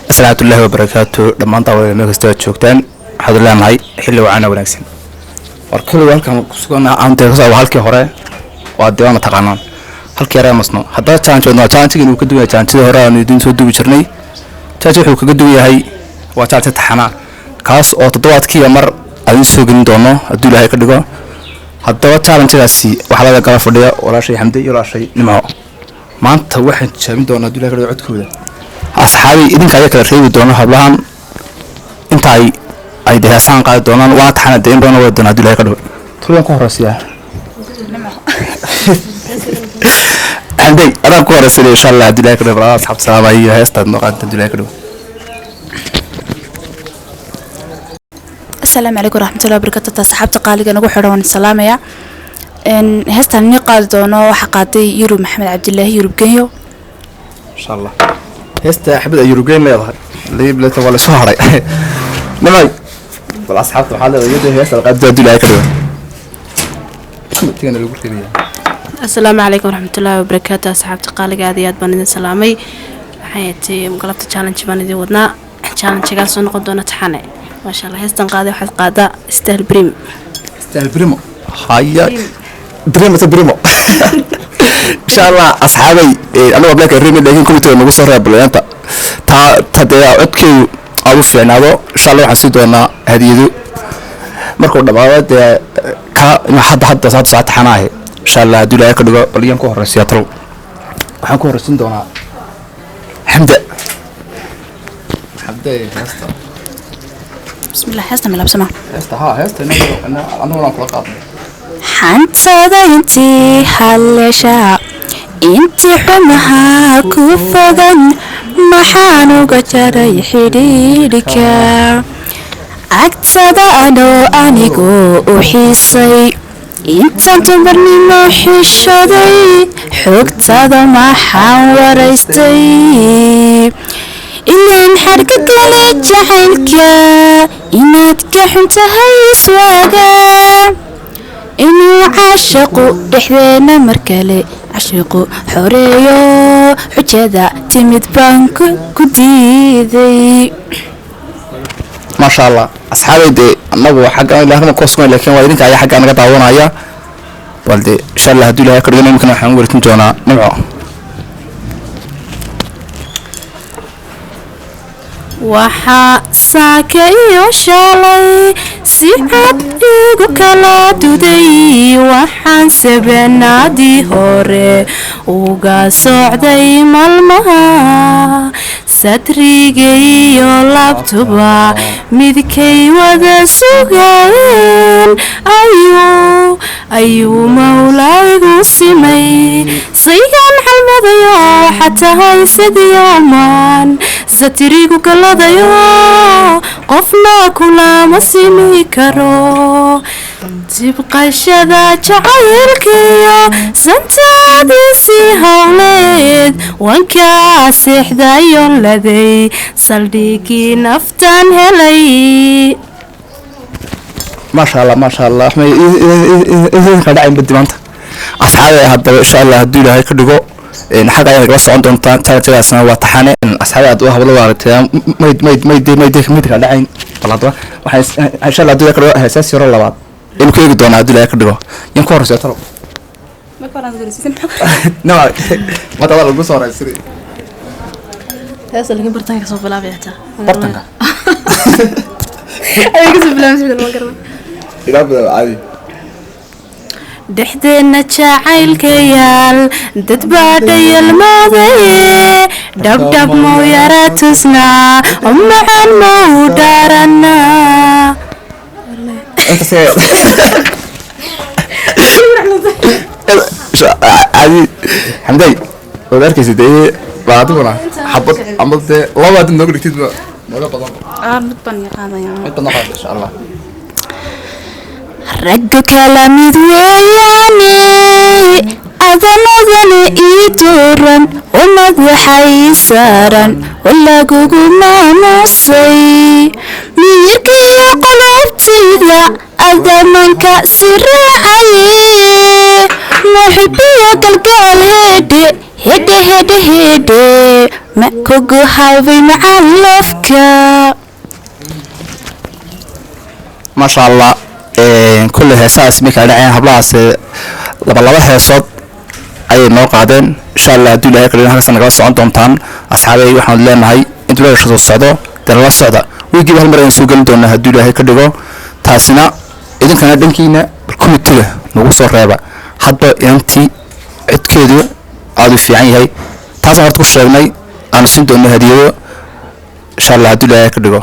Asalaamatullaahi wabarakaatu. Dhammaan daawadayaal, meel kasta aad joogtaan, waxaad leenahay xilli wacana wanaagsan. War kulliga halkan ku sugan aan dee kasoo halkii hore waa dee waana taqaanaan halkii hore masno. Haddaba challenge wadnaa, challenge uu ka duwan yahay challenge hore aanu idiin soo duubi jirnay. Challenge wuxuu kaga duwan yahay waa challenge taxana, kaas oo toddobaadkiiba mar aan idiin soo gelin doono hadduu Ilaahay ka dhigo. Haddaba challenge-gaasi waxaa laga gala fadhiya walaashay Xamdi iyo walaashay Nimco. Maanta waxaan tijaabin doonaa hadduu Ilaahay ka dhigo codkooda. Asxaabi, idinka ayaa kala reebi doono hablahan inta ay dee heesaan qaadi doonaan. Waana taxana dee in badan wadi doona hadduu Ilaahay ka dhigo. Tuliyan ku horeysiyaa Xamday, adaan ku horeysanaya insha Allah hadduu Ilaahay ka dhigo. Bal asxaabta salaama iyo heestaad noo qaadanta hadduu Ilaahay ka dhigo. Asalaamu calaykum waraxmatullahi wabarakatu. Asxaabta qaaliga nagu xidhan, waan salaamaya. Heestan nii qaadi doono waxaa qaaday Yurub Maxamed Cabdilaahi, Yurub Genyo. Insha Allah heesta xabad ay Yurubgeyn leedahay liibleta waa lasoo haray. Nimay, bal asxaabta waxaa leedahay iyadoo heesta qaadi hadduu Ilaahay ka dhigo tigana lagu reebaya. Asalaamu calaykum waraxmatullaahi wabarakaatu. Asxaabta qaaliga, aad iyo aad baan idin salaamay. Waxay atay galabta challenge baan idin wadnaa, challengegaas soo noqon doona taxane, maasha Allah. Heestan qaaday waxaad qaadaa Stal Brim. Stal Brimo, haya Brimo ta Brimo insha Allah. Asxaabay, aniga black remi, laakiin committee nagu soo reeb balaanta taa ta dee codkeedu aad u fiicnaado. Insha Allah waxaan sii doonaa hadiyado markuu dhamaado dee ka hadda saacad taxanaahe insha Allah hadduu Ilaahay ka dhigo. Bal iyaan ku horeysiyaa talow? Waxaan ku horeysin doonaa Xamda. Xamda, heesta. Bismillah, heesta milaabsama. Heesta, haa, heesta anaguna kula qaadnay. Xantada intii halleesha, intii xumahaa ku fogan, maxaan uga jaray xidhiidhka agtada anoo anigoo u xiisay? Intaan dumarnimo xishaday, xogtada maxaan waraystay? Ilaan xadhka kale jacaylka inaad ka xun tahay iswaaga, inuu caashaqu dhexdeena mar kale cashiqu xoreeyo, xujada timid baan ku diiday. Maasha Allah. Asxaabay, dee annagu xagga ilaahna ku sugan, laakiin waa idinka ayaa xagga naga daawanaya. Bal dee insha Allah hadduu Ilaahay ka dhigo, imikana waxaan u wareejin doonaa Nimco. Waxaa saaka iyo shalay si cad igu kala duday, waxaan sabenaadii hore uga socday maalmaha. Sadriga iyo laabtuba midkay wada sugayeen ayuu mawlaygu simay. Saygan xalmadayo waxaa tahay sidiyooman satirigu galadayo, qofna kulama simi karo. Tibqashada jacaylkiyo santaadiisii howleed, wankaa seexdayon laday, saldhigii naftaan helay. Maasha Allah, maasha Allah. Axmed idinka dhacayn badi maanta. Asxaabay, haddaba insha Allah hadduu Ilaahay ka dhigo, xagga ayaad nagala socon doontaan. Challenge-gaasna waa taxane. Asxaabay, aad u hablo waaragtay mayd mayd mayd mayd mayd ka dhacayn. Bal haddaba waxaa insha Allah hadduu Ilaahay ka dhigo heesaas yaro labaad inuu ku eegi doonaa hadduu Ilaahay ka dhigo. Yan ku horeysa talo? No, mata waa lagu soo horeysiray. Heesta laakiin bartanka kasoo bilaabay xitaa. Bartanka. Ayay kasoo bilaabay. Ilaa bilaab caadi. Dhexdeenna jacaylka yaal dad baa dhayalmoodaye, dhabdhab mau yara tusnaa, macaan mau dhaaranaa. Caadi Xamday, waad arkaysa dee, baa adiguna xabad ama dee laba hadii nooga dhigtid ba nooga badan. Mid baan yaqaanaya. Mid badan qaad insha Allah. Ragga kala mid weeyaane, adanadana ii dooran, ummad waxay saaran oo lagugu maamuusay. Miyirkiyo qulubtayda adamanka si raacaye. Muxibiyo galgacal, hedhe hedhe hedhe hedhe, ma kugu habay macaan love-ka. Maasha Allah. Kulley heesahaas may kala dhaceen hablahaas, laba laba heesood ayay noo qaadeen. Insha Allah, hadduu Ilahay qalin, halkaas nagala socon doontaan, asxaabey. Waxaan leenahay intuu leesha soo socdo dee lala socda. Wiigiiba hal mar ayaan soo gelin doonaa, hadduu Ilaahay ka dhigo. Taasina idinkana dhankiina committee-ga nagu soo reeba hadba inantii codkeedu aada u fiican yahay. Taasaan horta ku sheegnay aanu siin doono hadiyado, insha Allah, hadduu Ilaahay ka dhigo.